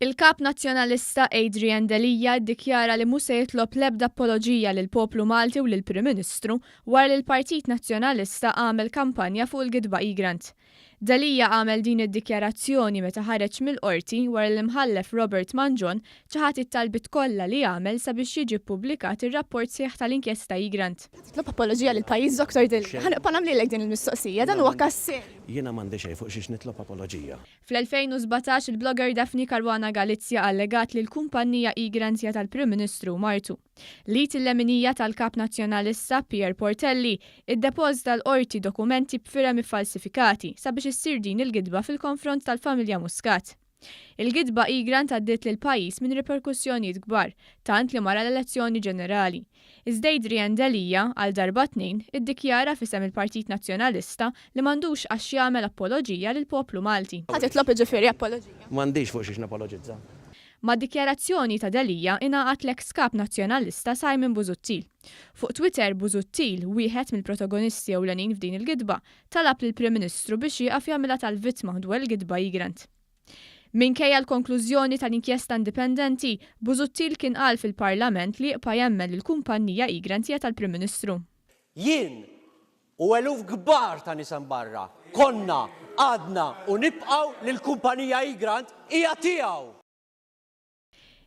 Il-Kap Nazzjonalista Adrian Delia ddikjara li mhu se jitlob l-ebda apoloġija lill-poplu Malti u lill-Prim Ministru wara li l-Partit Nazzjonalista għamel kampanja fuq il-gidba Egrant. Delia għamel din id-dikjarazzjoni meta ħareġ mill-Qorti wara li l-Imħallef Robert Mangion ċaħad it-talbiet kollha li għamel sabiex jiġi ppubblikat ir-rapport sħiħ tal-inkjesta Egrant. Titlob apoloġija lill-pajjiż Dottor Delia. Ħa nibqa' nagħmlilek din il-mistoqsija, dan huwa każ serju. Jiena m'għandi xejn fuq xiex nitlob apoloġija. Fl-2017 il-blogger Daphne Caruana Galizia allegat li l-kumpannija Egrant hija tal-Prim Ministru u martu. L-id il-leminija tal-Kap Nazzjonalista, Pierre Portelli, iddepożita l-Qorti dokumenti b'firem iffalsifikati sabiex issir din il-gidba fil-konfront tal-familja Muscat. Il-gidba Egrant għaddiet lill-pajjiż minn riperkussjonijiet kbar, tant li mar għal elezzjoni ġenerali. Iżda Adrian Delia, għal darba tnejn, iddikjara f'isem il-Partit Nazzjonalista li m'għandux għax jagħmel apoloġija lill-poplu Malti. Ħa titlob jiġifieri apoloġija? M'għandix fuq xiex napoloġizza. Mad-dikjarazzjoni ta' Delia ingħaqad l-eks Kap Nazzjonalista Simon Busuttil. Fuq Twitter, Busuttil, wieħed mill-protagonisti ewlenin f'din il-gidba, talab lill-Prim Ministru biex jieqaf jagħmilha tal-vittma dwar il-gidba Egrant. Minkejja l-konklużjoni tal-inkjesta indipendenti, Busuttil kien qal fil-Parlament li jibqa' jemmen li l-kumpannija Egrant hija tal-Prim Ministru. Jien u eluf kbar ta' nies hemm barra konna, għadna u nibqgħu li l-kumpanija Egrant hija tiegħu!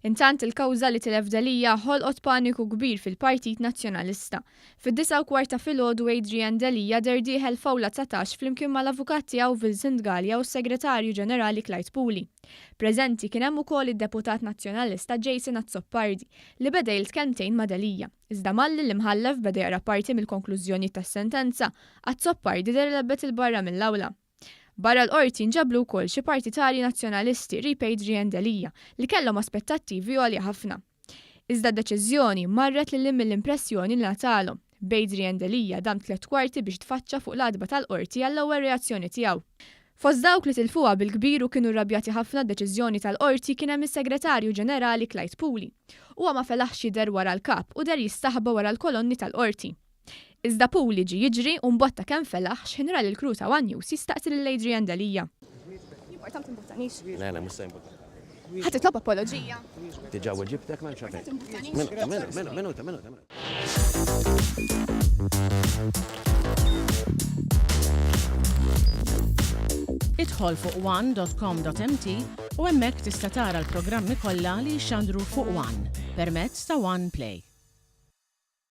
Intant il-kawża li tilef Delia ħolqot paniku kbir fil-Partit Nazzjonalista. Fid-disgħa u kwart ta' filgħodu Adrian Delia deher dieħel f'Awla 19 flimkien mal-avukat tiegħu Vincent Galea u s-Segretarju Ġenerali Clyde Puli. Preżenti kien hemm ukoll id-Deputat Nazzjonalista Jason Azzopardi li beda jgħid kelmtejn ma' Delia. Iżda malli l-Imħallef beda jaqra parti mill-konklużjonijiet tas-sentenza, Azzopardi deher lebbet 'il barra mill-awla. Barra l-Qorti nġablu wkoll xi partitarji Nazzjonalisti qrib Adrian Delia li kellhom aspettattivi għolja ħafna. Iżda d-deċiżjoni marret lil hinn mill-impressjoni li ngħatalhom, b'Adrian Delia dam tlett kwarti biex tfaċċa fuq l-għatba tal-Qorti għall-ewwel reazzjoni tiegħu. Fost dawk li tilfuha bil-kbir u kienu rrabjati ħafna d-deċiżjoni tal-Qorti kien hemm is-Segretarju Ġenerali Clyde Puli. Huwa ma felaħx jidher wara l-Kap u deher jistaħba wara l-kolonni tal-Qorti. Iżda Puli ġie jiġri u mbotta kemm felaħ x'ħin ra lill-crew ta' one News jistaqsi lil Adrian Delia. Jimporta ma timbuttanix. Le, le, mhux se jimporta. Ħa titlob apoloġija. Diġà weġibtek m'hemmx għalfejn. Minuta, minuta, minuta, minuta. Idħol fuq one.com.mt u hemmhekk tista' tara l-programmi kollha li jixxandru fuq One permezz ta' One Play.